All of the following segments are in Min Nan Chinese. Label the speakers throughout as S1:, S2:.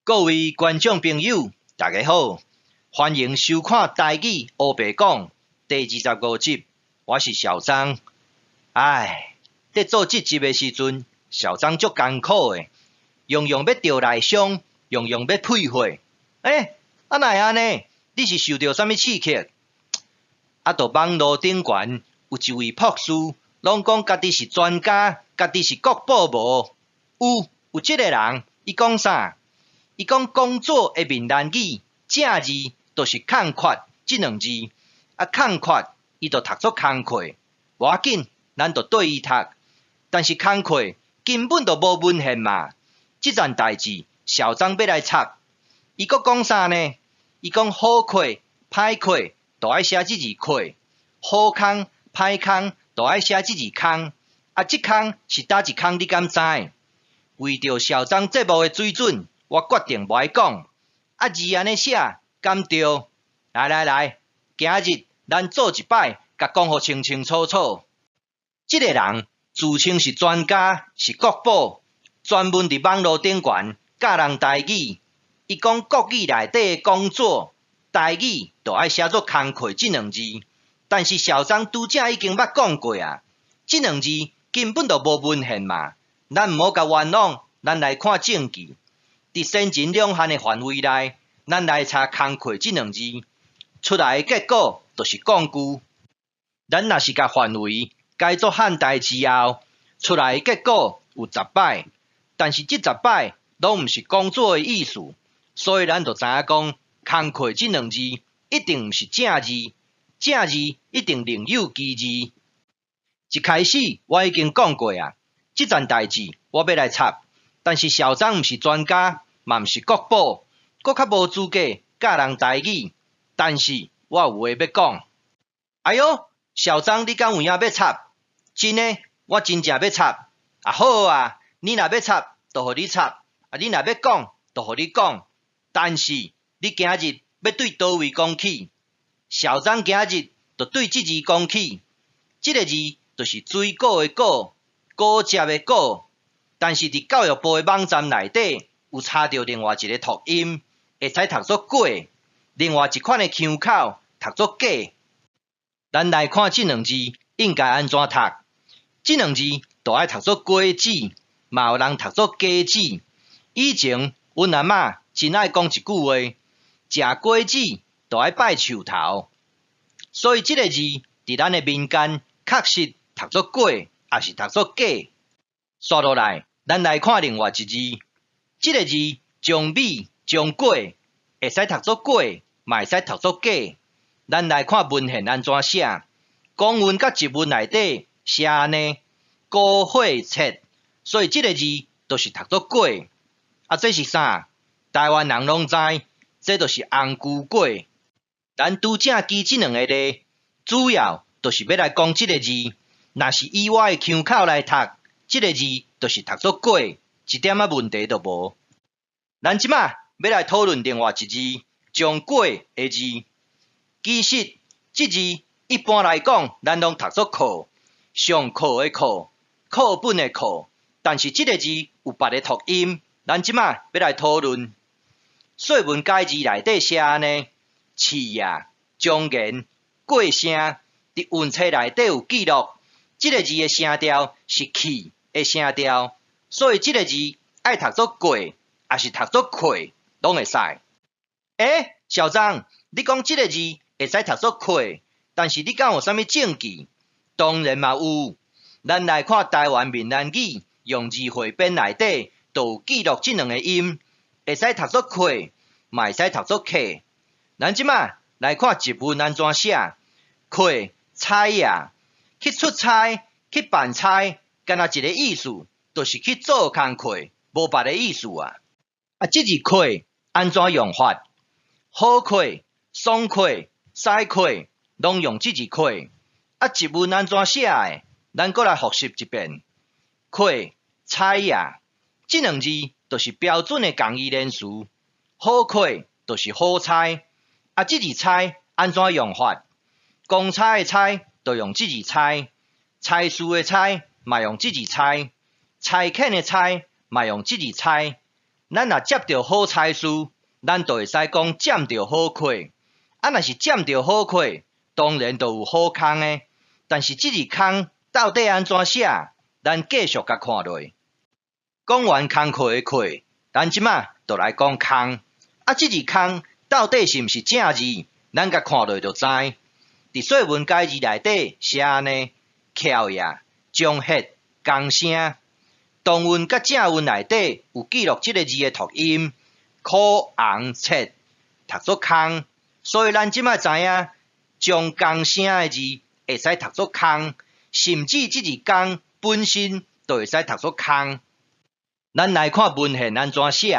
S1: 各位觀眾朋友，大家好，歡迎收看台語烏白講第25集，我是小張。唉，佇做這集的時陣，小張足艱苦的，樣樣欲著內傷，樣樣欲配火。欸，啊哪會按呢？你是受著啥物刺激？啊，就網路頂懸有一位博士，攏講家己是專家，家己是國寶無？有這个人，伊講啥？伊講講座的閩南語正字就是空缺這兩字，啊空缺伊就讀做空課，無要緊，咱就綴伊讀。但是空課根本就無文獻嘛。這件代誌小張欲來插，伊閣講啥呢？伊講好課、歹課都愛寫這字課，好空、歹空都愛寫這字空。啊，這空是佗一空？你敢知？為著小張節目的水準，我決定無愛講。啊字按呢寫，敢對？來來來，今日咱做一擺，共講予清清楚楚。這个人自稱是專家，是國寶，專門佇網路頂懸教人台語。伊講國語內底的講座，台語就愛寫做空課這兩字。但是小張拄才已經捌講過啊，這兩字根本就無文獻嘛。咱毋好共冤枉，咱來看證據。佇先秦兩漢的範圍內，咱來查空課這兩字，出來的結果就是講句。咱若是共範圍改做漢代之後，出來的結果有十擺，但是這十擺攏毋是講座的意思，所以咱就知影講空課這兩字一定毋是正字，正字一定另有其字。一開始我已經講過啊，這件代誌我欲來插，但是小張毋是專家，嘛毋是國寶，閣較無資格教人台語。但是我有話欲講。哎喲，小張你敢有影欲插？真的，我真正欲插。啊好啊，你若欲插，就予你插；啊你若欲講，就予你講。但是你今日欲對佗位講起？小張今日就對這字講起。這个字就是水果的果，果汁的果。但是佇教育部的網站內底有查著另外一个讀音，會使讀做果。另外一款的腔口讀做果。咱來看這兩字應該按怎讀？這兩字就愛讀做果子，嘛有人讀做果子。以前阮阿嬤真愛講一句話：食果子就愛拜樹頭。所以這个字佇咱的民間確實讀做果，抑是讀做果。紲落來，咱來看另外一字，這个字松尾、松果，會使讀做果，嘛會使讀做果。咱來看文獻按怎寫，公文佮佚文內底寫按呢，果火切，所以這个字就是讀做果。啊，這是啥？台灣人攏知，這就是紅龜粿。咱拄才舉這兩个例，主要就是欲來講這个字，若是以我的腔口來讀，這个字就是讀做果，一點仔問題都無。咱這馬欲來討論另外一字，松果的字。其實，這字一般來講，咱攏讀做課，上課的課，課本的課。但是這个字有別个讀音，咱這馬欲來討論。說文解字內底寫按呢，刺啊，重言，過聲，佇韻冊內底有記錄，這个字的聲調是氣的聲調，所以這个字愛讀做過，抑是讀做課，攏會使。欸，小張，你講這个字會使讀做課，但是你敢有啥物證據？當然嘛有。咱來看台灣閩南語用字彙編內底，就有記錄這兩个音，會使讀做課，嘛會使讀做客。咱這馬來看佚文按怎寫，課差啊，去出差、去辦差，敢若一个意思，就是去做工課，無別个意思啊。啊，這字課按怎用法？好課、爽課、屎課，攏用這字課。啊，佚文按怎寫的？咱閣來複習一遍。課差啊，這兩字就是標準的仝義連詞。好課就是好差。啊，這字差按怎用法？公差的差就用這字差，差事的差嘛用這字差，差遣的差嘛用這字差。咱若接著好差事，咱就會使講佔著好課。啊，若是佔著好課，當然就有好空的。但是這字空到底按怎寫？咱繼續共看落。講完工課的課，咱這馬就來講空。啊，這字空到底是毋是正字？咱共看落就知。佇《說文解字》內底寫按呢：翹也，將歇，工聲。唐韻佮正韻內底有記錄這个字的讀音，苦紅切，讀做空。所以咱這馬知影，將工聲的字會使讀做空，甚至這字工本身就會使讀做空。咱來看文獻按怎寫，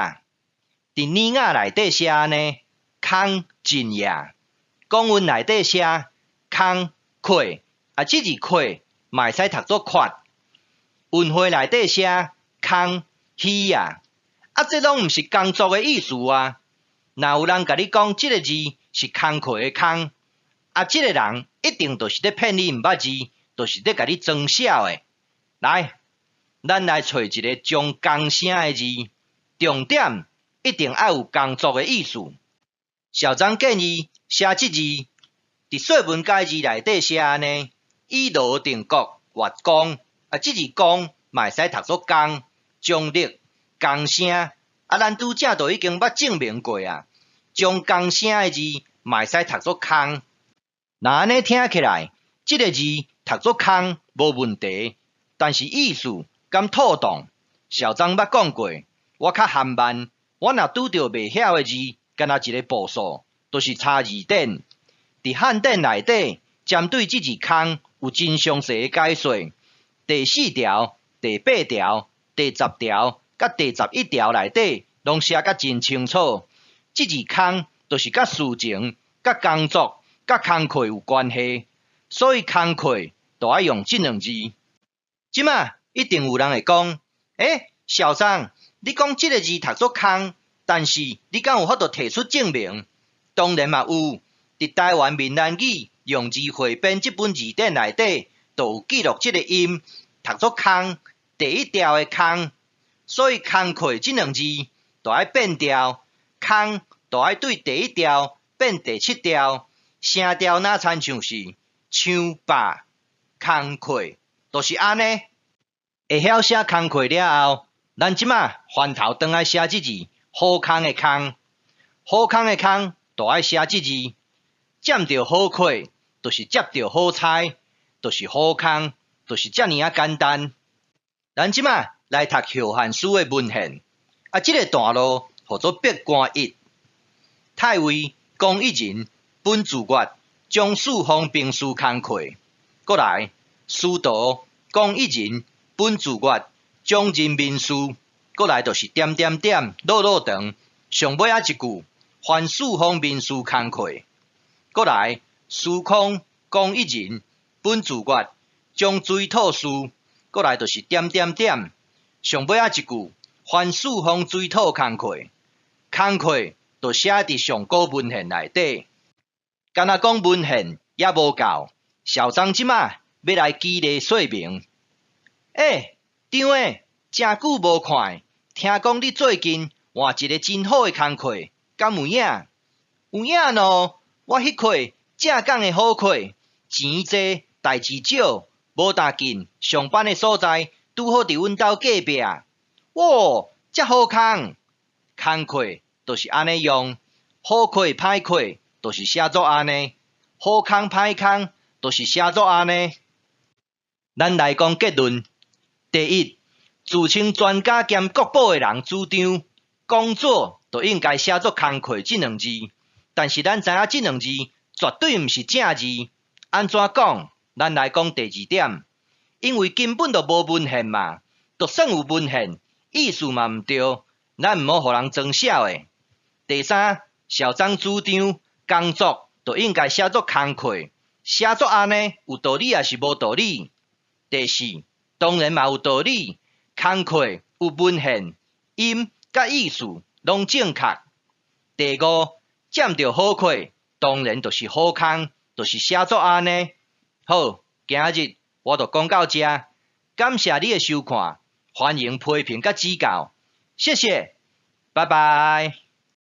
S1: 佇《爾雅》內底寫按呢：空進也。公文內底寫空缺，啊，這字缺嘛會使讀做缺。文匯內底寫空虛也，啊，這攏毋是工作的意思啊。若有人共你講這个字是工課的空，啊，這个人一定就是咧騙你毋捌字，就是咧共你裝痟的。來，咱來揣一个將工聲的字，重點一定愛有工作的意思。小張建議寫這字，佇《說文解字》內底寫按呢：以羅定國越工。啊，這字工嘛會使讀做工，將力工聲。啊，咱拄才都已經捌證明過啊，將工聲的字嘛會使讀做空。若按呢聽起來，這个字讀做空無問題，但是意思敢妥當？小張捌講過，我較含慢，我若拄著袂曉的字，干焦一个步數，就是查字典。佇漢典內底，針對這字空有真詳細的解說。第四條、第八條、第10條佮第11條內底，攏寫甲真清楚。這字空就是佮事情、佮工作、佮工課有關係，所以工課就愛用這兩字。這馬一定有人會講：欸，小張，你講這个字讀做空，但是你敢有法度提出證明？當然嘛有，佇台灣閩南語用字彙編這本字典內底，就有記錄這个音讀做空，第一調的空，所以工課這兩字就愛變調，空就愛對第一調變第七調，聲調若親像是唱罷工課，就是按呢。會曉寫工課了後，咱這馬翻頭轉來寫這字好空的空，好空的空就愛寫這字，佔著好課，就是接著好差，就是好空，就是遮爾仔簡單。咱這馬來讀《後漢書》的文獻，啊，這个段落號做百官一。太尉龔一人本字月，將四方兵事工課。閣來，司徒龔一人本字月，將人民事。閣來就是點點點，落落長，上尾仔一句，凡四方民事工課。閣來，司空龔一人本字月，將追討事。閣來就是點點點，上尾仔一句，凡四方追討工課。工課就寫佇上古文獻內底。干焦講文獻猶無夠，小張這馬欲來舉例說明。欸，張的，誠久無看，聽講你最近換一个真好的工課，敢有影？有影咯，我彼塊正港的好課，錢濟，代誌少，無但近，上班的所在拄好佇阮兜隔壁。哇，遮好空！工課就是按呢用，好課歹課就是寫做按呢，好空歹空就是寫做按呢。咱來講結論。第一，自稱專家兼國寶的人主張，工作就應該寫做工課這兩字，但是咱知影這兩字絕對毋是正字。按怎講？咱來講第二點，因為根本就無文獻嘛，就算有文獻，意思嘛毋對，咱毋好予人裝痟的。第三，小張主張工作就應該寫做工課，寫做按呢有道理抑是無道理？第四，當然嘛有道理，工課有文獻，音佮意思攏正確。第五，佔著好課，當然就是好空，就是寫做按呢。好，今仔日我就講到遮，感謝你的收看，歡迎批評佮指教，謝謝。拜拜。